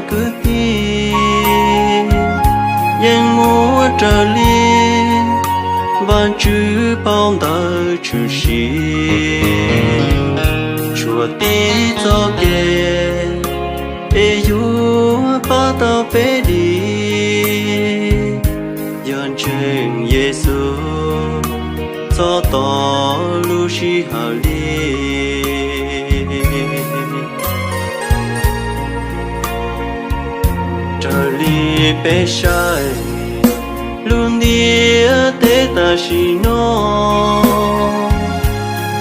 kwv tij, yeej muaj raws li Vajtswv paub ntawv tshwm sim. Tshuav tib txoj kev es yuav pab tau peb dim, yog ntseeg Yexus txhob tos lub sij hawm li. Raws li peb saib lub ntiaj teb tam sim no,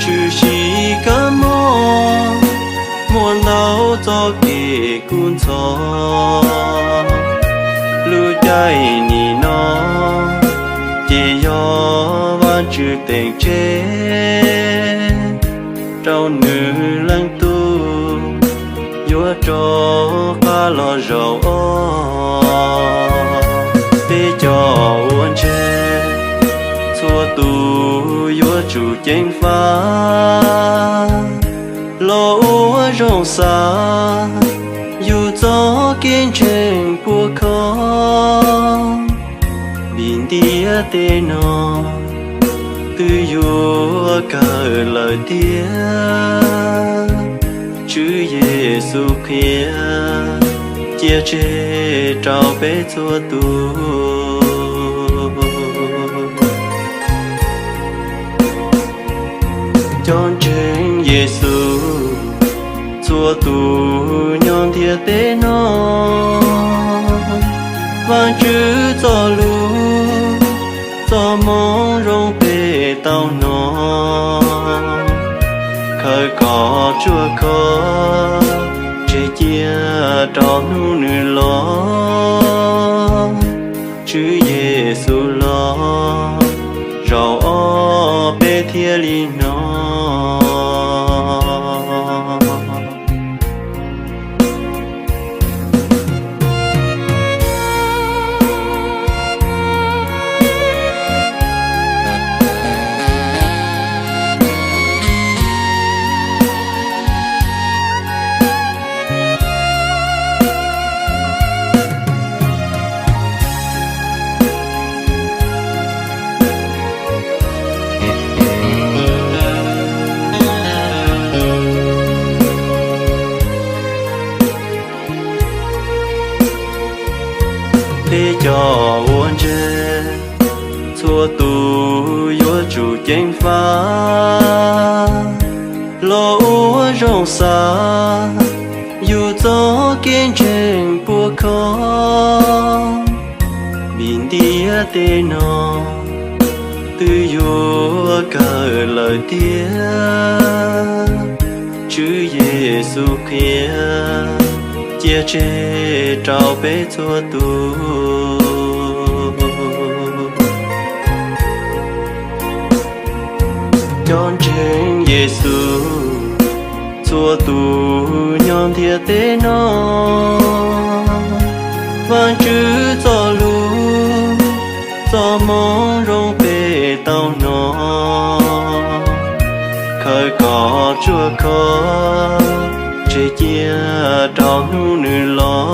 tshwm sim kab mob, muaj ntau txoj kev kub ntxhov. Lub caij nim no ces yog Vajtswv teem tseg rau nws leej tub yuav rov qab los zaum ob. Peb cov uas ntseeg, txhua tus yuav tsum ceev faj los ua zoo xav yus txoj kev ntseeg puas khov. Vim ntiaj teb no twb yuav kawg lawm tiag, Tswv Yexus qhia cia tseg rau peb txhua tus. Cov ntseeg Yexus txhua tus nyob ntiaj teb no, Vajtswv txoj lus txoj moo zoo peb tau hnov, khawb kom ruaj khov tseg cia rau hnub nws los, Tswv Yexus los zaum ob peb thiaj li hnov. Peb cov uas ntseeg, txhua tus yuav tsum ceev faj los ua zoo xav yus txoj kev ntseeg puas khov. Vim ntiaj teb no twb yuav kawg lawm tiag, Tswv Yexus qhia cia tseg rau peb txhua tus. Cov ntseeg Yexus txhua tus nyob ntiaj teb no, Vajtswv txoj lus txoj moo zoo peb tau hnov, khawb kom ruaj khov tseg cia rau hnub nws los,